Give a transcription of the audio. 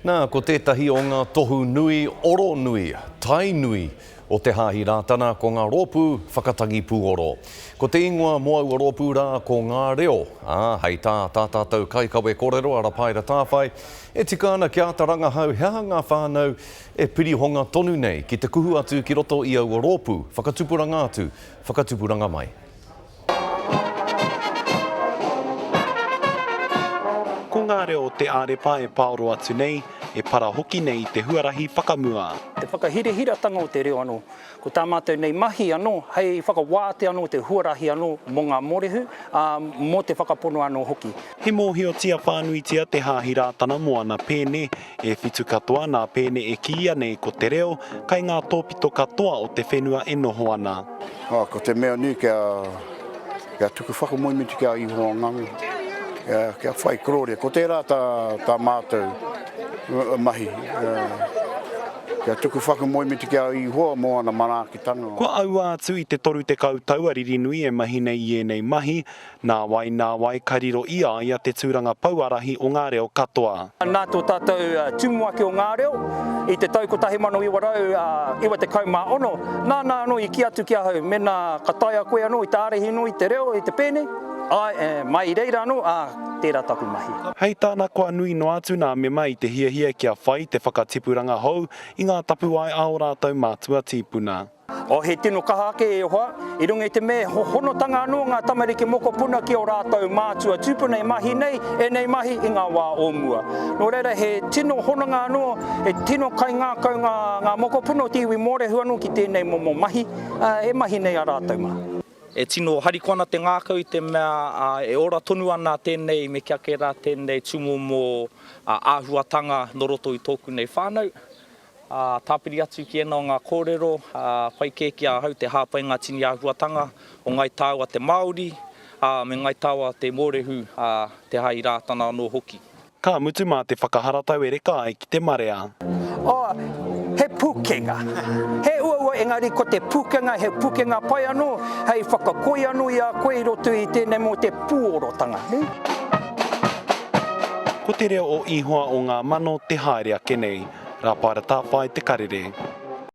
Nā, ko tētahi o ngā tohu nui, oro nui, tae nui o Te Haahi Rātana ko ngā rōpū whakatangi pūoro. Ko te ingoa mō aua rōpū rā ko Ngā Reo, ā, hei tā tā tātou kaikawe kōrero a Rapaera Tāwhai, e tika ana kia āta rangahau he aha ngā whānau e pirihonga tonu nei ki te kuhu atu ki roto i aua rōpū, whakatupuranga atu, whakatupuranga mai. Ko ngā reo o te ārepa e paoro atu nei, e para hoki nei i te huarahi whakamua. Te whakahirahiratanga o te reo anō. Ko tā mātou nei mahi anō hei whakawātea anō te huarahi anō mō ngā mōrehu, ā, mō te whakapono anō hoki. He mōhiotia whānuitia te Hāhi Rātana mō ana pēne, e whitu katoa nā pēne e kīia nei ko te reo, kai ngā tōpito katoa o te whenua e noho ana. Ā, ko te mea nui kia, kia tuku whakamoemiti ki a Ihowa Ngango, kia, kia whai korōria. Ko tērā tā, tā mātou mahi, kia tuku whakamoemiti ki a Ihowa mō ana manaakitanga. Kua aua atu i te 30 tau a Ririnui e mahi nei i ēnei mahi, Nāwai, nāwai, ka riro i a ia te tūranga pouārahi o ngā reo katoa. Nā tō tātou tumuaki o ngā reo i te tau 1996, nāna anō i kī atu ki ahau, mēnā ka taea koe anō i te ārahi anō i te reo, i te pēne, āe, mai i reira anō, ā, tērā taku mahi. Hei tāna kua nui noa atu nā mema i te hiahia kia whai te whakatipuranga hou i ngā tapuwae a ō rātou mātua tīpuna. Oh, he tino kaha ake e hoa, i runga i te mea he honotanga anō ngā tamariki mokopuna ki ō rātou mātua tūpuna e mahi nei ēnei mahi i ngā wā o mua. Nō reira, he tino hononga anō, he tino kaingākau ngā, ngā mokopuna o te iwi Mōrehu anō ki tēnei momo mahi, ā, e mahi nei a rātou mā. E tino harikoa ana te ngākau i te mea e ora tonu ana tēnei me kī ake rā tēnei tūmomo āhuatanga nō roto i tōku nei whānau. Ā, tāpiri atu ki ēnā o ngā kōrero, ā, pai kē ki ahau te hāpai ngā tini āhuatanga o Ngāi Tāua te Māori, ā, me Ngāi Tāua te Mōrehu, ā, Te Hāhi Rātana anō hoki. Ka mutu mā te whakaharatau e reka ai ki te marea. Oh, he pukenga. He uaua engari ko te pukenga he pukenga pai anō hei whakakoi anō i a koe i roto i tēnei mō te pūorotanga, nē? Ko te reo o Ihoa o ngā mano te haere ake nei. Rāpaera Tāwhai Te Karere.